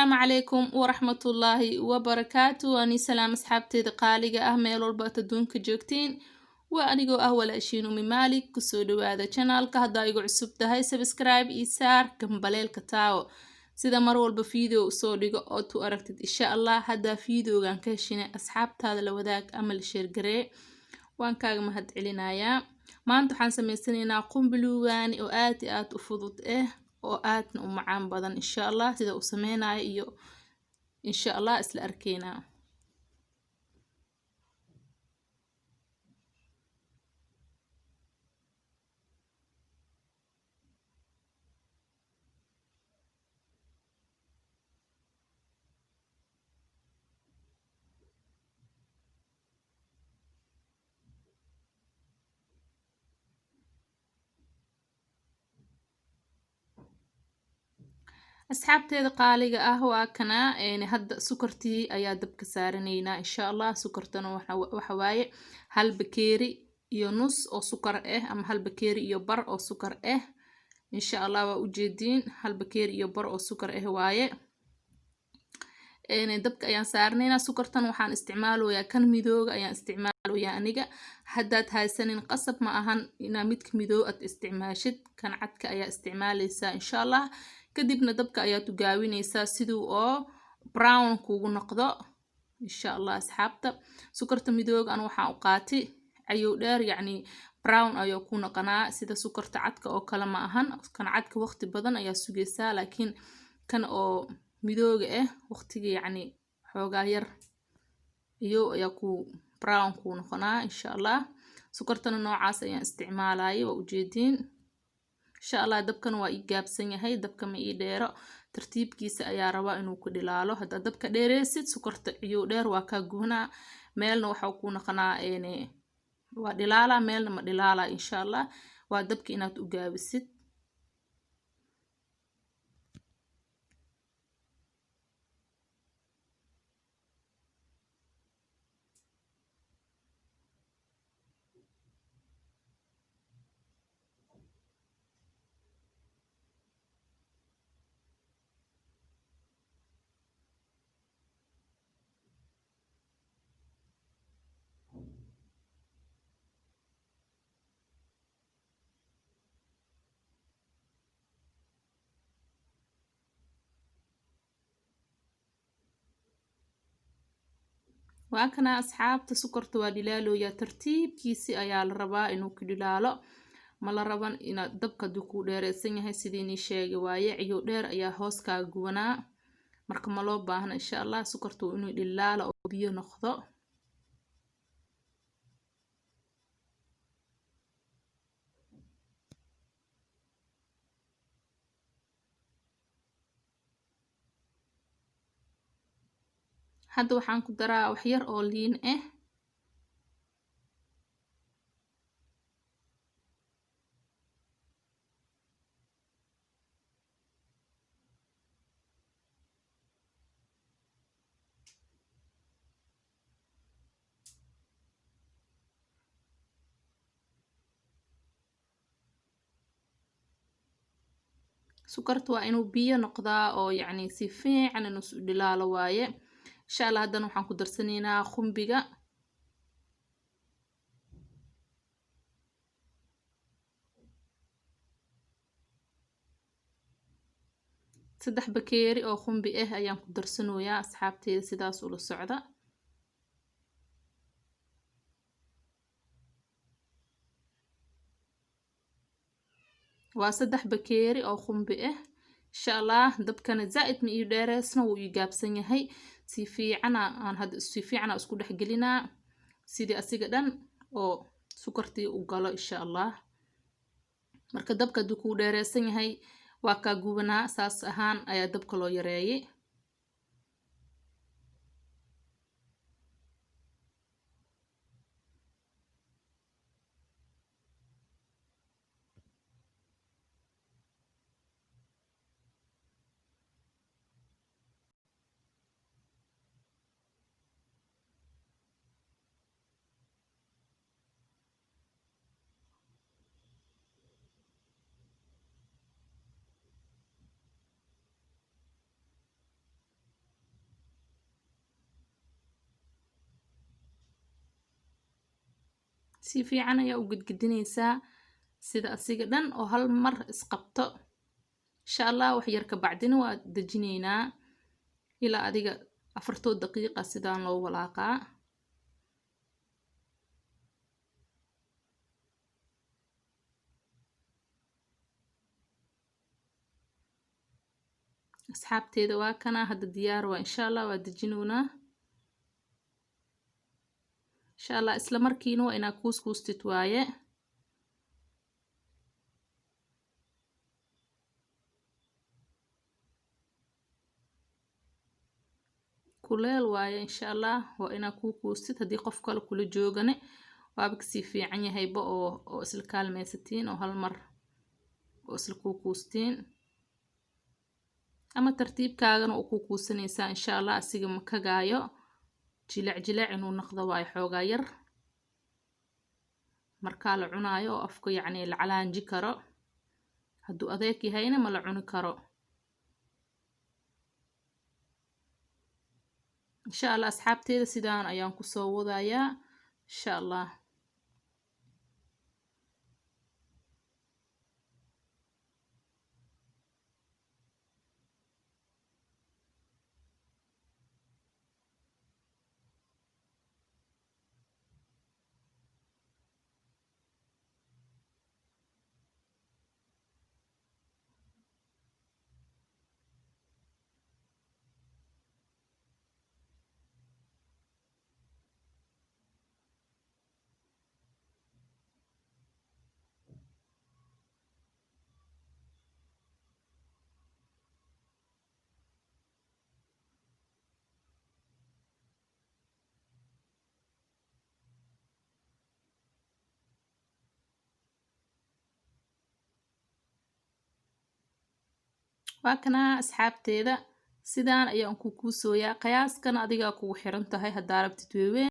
Asalaamu calaykum waraxmatullaahi wabarakaatu. Ani salaam asxaabteeda qaaliga ah meel walba aad adduunka joogtiin. Waa anigoo ah walaashiin Umi Maalik. Kusoo dhawaada channelka. Haddaa igu cusub tahay, subscribe ii saar, gambaleelka taawo, sida mar walba video usoo dhigo ood u aragtid, insha Allah. Haddaa videogan ka heshina, asxaabtaada la wadaag ama la share garee. Waan kaaga mahad celinayaa. Maanta waxaan sameysanaynaa qumbiluugaani oo aad iyo aad u fudud oo aadna u macaan badan, insha Allah. Sida uu sameynayo iyo insha Allah isla arkeynaa. Asxaabteeda qaaliga ah, waa kana hadda sukartii ayaa dabka saaranaynaa, insha Allah. Sukartana waxa waaye hal bakeeri iyo nus oo sukar ah ama hal bakeeri iyo bar oo sukar ah, insha Allah. Waa ujeediin, hal bakeeri iyo bar oo sukar ah waaye. Dabka ayaan saaranaynaa. Sukartan waxaan isticmaaloyaa kan midooga ayaan isticmaaloyaa aniga. Haddaad haysanin, qasab ma ahan inaa midka midoob aad isticmaashid, kan cadka ayaa isticmaaleysaa, insha Allah. Kadibna dabka ayaad u gaawineysaa siduu oo brown kugu noqdo, insha Allah. Asxaabta, sukarta midooga anu waxaan u qaatay cayow dheer, yacni brown ayuu ku noqonaa, sida sukarta cadka oo kale ma ahan. Kan cadka waqti badan ayaa sugaysaa, laakiin kan oo midooga ah waqtiga yacni xoogaa yar iyo ayaa ku brown kuu noqonaa, insha Allah. Sukartana noocaas ayaan isticmaalayay, waa ujeediin, insha Allah. Dabkana waa ii gaabsan yahay, dabka ma ii dheero. Tartiibkiisa ayaa rabaa inuu ku dhilaalo. Haddaad dabka dheereysid, sukarta ciyow dheer waa kaa gubanaa, meelna waxa ku noqonaa waa dhilaalaa, meelna ma dhilaalaa, insha Allah. Waa dabka inaad u gaabisid. Waa kana, asxaabta, sukarta waa dhilaalooyaa. Tartiibkiisi ayaa la rabaa inuu ku dhilaalo. Ma la raban inaad dabka haduu kuu dheereysan yahay, sidii nii sheegay waaye, ciyow dheer ayaa hoos kaaga gubanaa. Marka ma loo baahna, insha Allah. Sukarta waa inuu dhilaalo oo biyo noqdo. Hadda waxaan ku daraa wax yar oo liin ah. Sukarta waa inuu biyo noqdaa oo yacni si fiican inuu isu dhilaalo waaye, insha Allah. Haddana waxaan ku darsanaynaa khumbiga. 3 bakeeri oo khumbi ah ayaan ku darsanayaa, asxaabteeda, sidaas ula socda. Waa 3 bakeeri oo khumbi ah, insha Allah. Dabkana zaaid ma ii dheereysno, wuu ii gaabsan yahay. Si fiicana aan hadda si fiicana isku dhex gelinaa, sidii asiga dhan oo sukartii u galo, insha Allah. Marka dabka hadduu kuu dheereysan yahay, waa kaa gubanaa. Saas ahaan ayaa dabka loo yareeyay. Si fiican ayaa u gedgedinaysaa sida asiga dhan oo hal mar isqabto. Insha Allah wax yar ka bacdina waa dejinaynaa, ilaa adiga 4 daqiiqa sidaan loo walaaqaa. Asxaabteeda waa kana hadda diyaar waa, insha Allah waa dejinoonaa. Insha Allah isla markiina waa inaa kuuskuustid waaye. Kuleel waaye, insha Allah waa inaa kuu kuustid. Haddii qof kale kula joogane waaba kasii fiican yahayba oo isla kaalmaysatiin oo hal mar oo isla kuu kuustiin, ama tartiibkaagana oo ku kuusanaysaa insha Allah. Asiga ma kagaayo, jilac jilac inuu noqdo waayo xoogaa yar markaa la cunaayo oo afka yacni la calaanji karo. Hadduu adeeg yahayna ma la cuni karo. Insha Allah asxaabteeda sidaan ayaan kusoo wadayaa insha Allah. Waa kana asxaabteeda, sidaan ayaan ku kuusooyaa. Qiyaaskana adigaa kugu xiran tahay, haddaa rabtid weeweyn,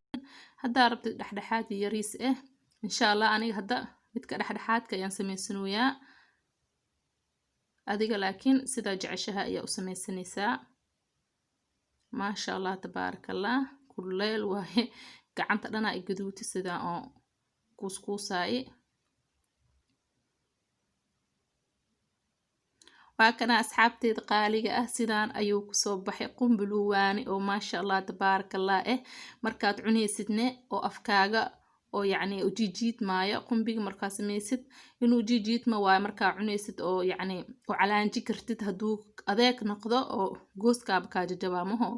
haddaa rabtid dhexdhexaad iyo yariis ah. Insha Allah aniga hadda midka dhexdhexaadka ayaan samaysanayaa, adiga laakiin sidaa jeceshaha ayaa u samaysanaysaa. Maasha Allah tabaarakallah, kuleel waaye, gacanta dhanaa i gaduuti sidaa oo kuuskuusaay. Waa kana asxaabteeda qaaliga ah, sidaan ayuu kusoo baxay qumbuluwaani oo maasha Allah tabaarakallah eh. Markaad cunaysidne oo afkaaga oo yacni u jiijiidmaayo qumbiga markaa samaysid inuu jiijiidma waayo markaa cunaysid oo yacni u calaanji kartid. Hadduu adeeg noqdo oo gooskaaba kaa jajabaamaho,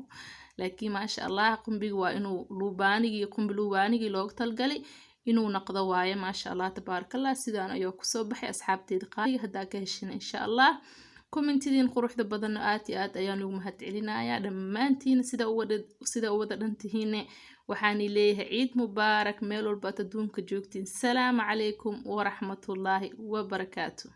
laakiin maasha Allah qumbiga waa inuu luubaanigii qumbi luubaanigii loogu talgalay inuu noqdo waaye. Maasha Allah tabaarakallah, sidaan ayuu kusoo baxay asxaabteeda qaaliga. Haddaa ka heshin insha Allah kommentidiin quruxda badan aad iyo aad ayaan ugu mahadcelinayaa dhammaantiin sida u wada dhantihiine. Waxaan leeyahay ciid mubaarak meel walba aad adduunka joogtiin. Salaamu calaykum waraxmatullaahi wabarakaatu.